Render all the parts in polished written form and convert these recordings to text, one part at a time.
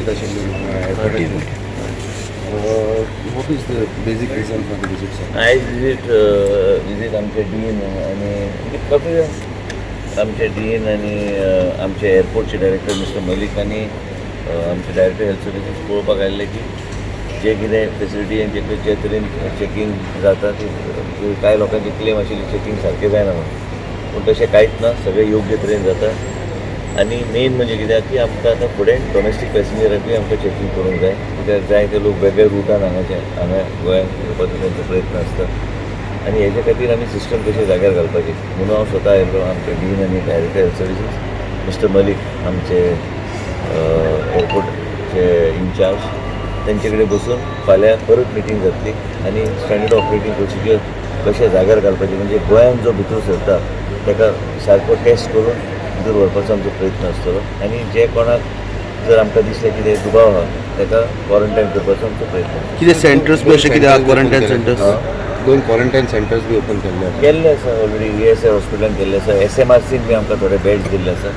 Visit आशिल्ली. What is the basic reason for the visit, sir? आयज visit visit आमचे dean आनी कमी आमचे डीन आनी आमचे एअरपोर्टचे डायरेक्टर मिस्टर मलिक आनी आमचे डायरेक्टर हेल्थ सर्विसीस पळोवपाक आयिल्ले की जे कितें फेसिलिटी आनी जे जे तरेन चॅकींग जाता ती, कांय लोकांची क्लेम आशिल्ली चॅकींग सारकें जायना म्हणून, पूण तशें कांयच ना. सगळें योग्य तरेन जाता. आनी मेन म्हणजे कित्याक की आमकां आतां फुडें डॉमेस्टीक पॅसेंजराकूय आमकां चॅकींग करूंक जाय, कित्याक जाय ते लोक वेगळे रुटान हांगाचे हांगा गोंयांत येवपाचो तांचो प्रयत्न आसता. आनी हेजे खातीर आमी सिस्टम कशें जाग्यार घालपाची म्हणून हांव स्वता आयलो. आमचे डीन आनी director health services mister Malik, आमचे एअरपोर्टचे इन्चार्ज, तेंचे कडेन बसून फाल्यां परत मिटींग जातली आनी स्टँडर्ड ऑपरेटींग प्रोसिजर कशें जाग्यार घालपाचें, म्हणजे गोंयांत जो भितर सरता ताका सारको टेस्ट करून भितर व्हरपाचो आमचो प्रयत्न आसतलो. आनी जे कोणाक जर आमकां दिसलें कितें दुबाव आहा, ताका क्वॉरंटायन करपाचो आमचो प्रयत्न आसतलो. कितें सेंटर्स बी अशें कितें आहा, क्वॉरंटायन सेंटर्स? दोन क्वॉरंटायन सेंटर्स बी ओपन केल्ले आसा. केल्ले आसा ऑलरेडी. ईएसआय हॉस्पिटलान केल्ले आसा. एसएमआरसीन बी आमकां थोडे बेड्स दिल्ले आसा.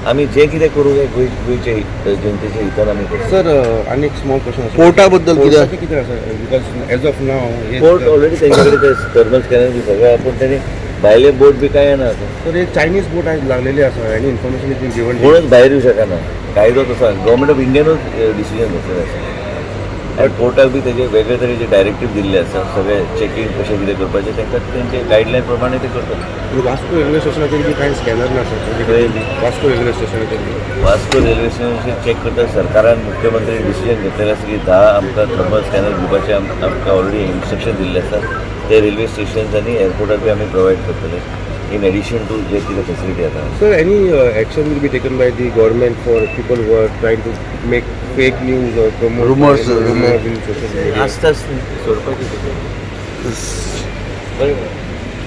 आमी जें कितें करूं जाय गोंयचे जनतेच्या हितान आमी करता. सर, आनी एक स्मॉल क्वेश्चन आसा. पोर्टा बद्दल कितें? पोर्टाचें कितें आसा? Because as of now port already तेंचे कडेन ते थर्मल स्कॅनर बी सगळें आहा, पूण तेणी भायले बोट बी कांय येना आतां. सर, एक चायनीज बोट आयज लागलेली आसा. Any information is given? कोणच भायर येवं शकना. कायदो तसो, गव्हर्मेंट ऑफ इंडियानूच डिसिजन घेतलेलें आसा. आनी पोर्टाक बी तेजे वेगळे तरेचे डायरेक्टीव दिल्ले आसा. सगळे चॅकींग कशें कितें करपाचें, तांकां तेंचे गायडलायन प्रमाणे ते करतात. वास्को रेल्वे स्टेशनाचेर बी कांय स्कॅनर ना सर? खंय? वास्को रेल्वे स्टेशनाचेर बी. वास्को रेल्वे स्टेशनाचेर चॅक करता. सरकारान, मुख्यमंत्री डिसिजन घेतलेलें आसा की 10 आमकां थर्मल स्कॅनर दिवपाचें. आमकां ऑलरेडी इन्स्ट्रक्शन दिल्लें आसा. ते रेल्वे स्टेशन्स आनी एअरपोर्टार बी आमी प्रोवायड करतले, इन एडिशन टू जे कितें फेसिलिटी आतां. Sir, any action will be taken by the government for people who are trying to make fake news or promote Rumors, rumors in social media? आसताच न्ही, सोडपाचें. बरें.